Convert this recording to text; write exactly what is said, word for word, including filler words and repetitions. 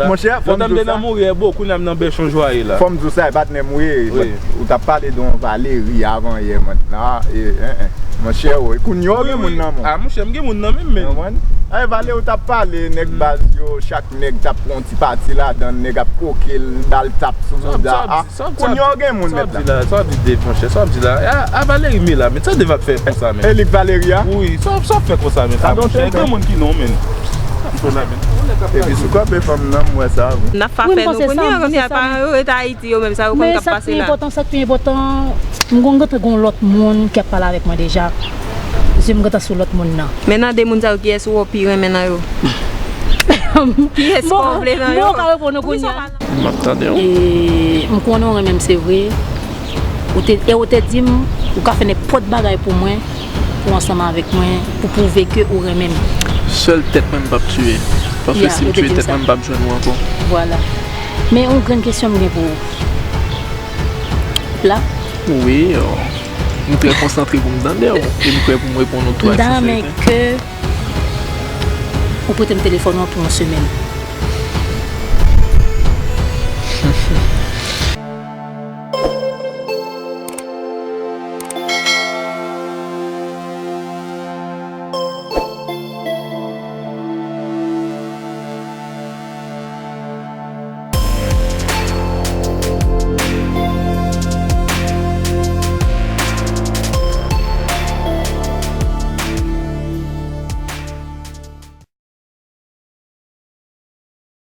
Monchè, fò m di w sa. Lontan m te nan mouri, e bo, kounye a m nan bèchon jwaye la. Fò m di w sa, e patnè m ou ye. Wi. Ou t ap pale de yon Valérie avan yè, mwen. Ah, e, en, en. Monchè, o, kounye a w gen moun nan men w. Ah, monchè, m gen moun nan men m, men. Konprann? Ay, Valérie, ou t ap pale, nèg baz yo, chak nèg t ap pran yon ti pati ladan, nèg ap koke l, ba l tap sou bouda. Ah, kounye a w gen moun mèt la. Sa w ap di la, sa w ap di Dave, monchè, sa w ap di la. A, a Valérie, men la, men sa Dave ap fè konsa, men. E li k Valérie a? Wi, sa, sa w ap fè konsa, men. Ah, monchè, e granmoun ki non, men. Epi sou kanpe fanm nan, m wè sa, wi. N ap fa fè nou kounye a, kounye a, paran yo ret Ayiti, yo menm sa yo konn k ap pase la. Men sa k pi enpòtan, sa k pi enpòtan, m gon gentan gon lòt moun ki ap pale avèk mwen deja. Zye m gentan sou lòt moun nan. Men nan de moun sa yo, kiyès ou wè w pi renmen nan yo? Kiyès kò w vle nan yo? Bon, bon, ka reponn ou kounye a. M ap tande w. E m konnen w renmen m, se vre. Ou te, e ou te di m, ou ka fè nenpòt bagay pou mwen, pou ansanm avèk mwen, pou pwouve ke ou renmen m. Sèl tèt mwen m p ap tiye. Paske si m tiye tèt mwen, m p ap jwenn ou ankò. Vwala. Men yon grenn kesyon m gen pou ou. La? Wi, oh. M trè konsantre pou m tande w. E m prè pou m reponn ou tou ak senserite. M ta renmen ke ou prete m telefòn ou an pou yon semèn.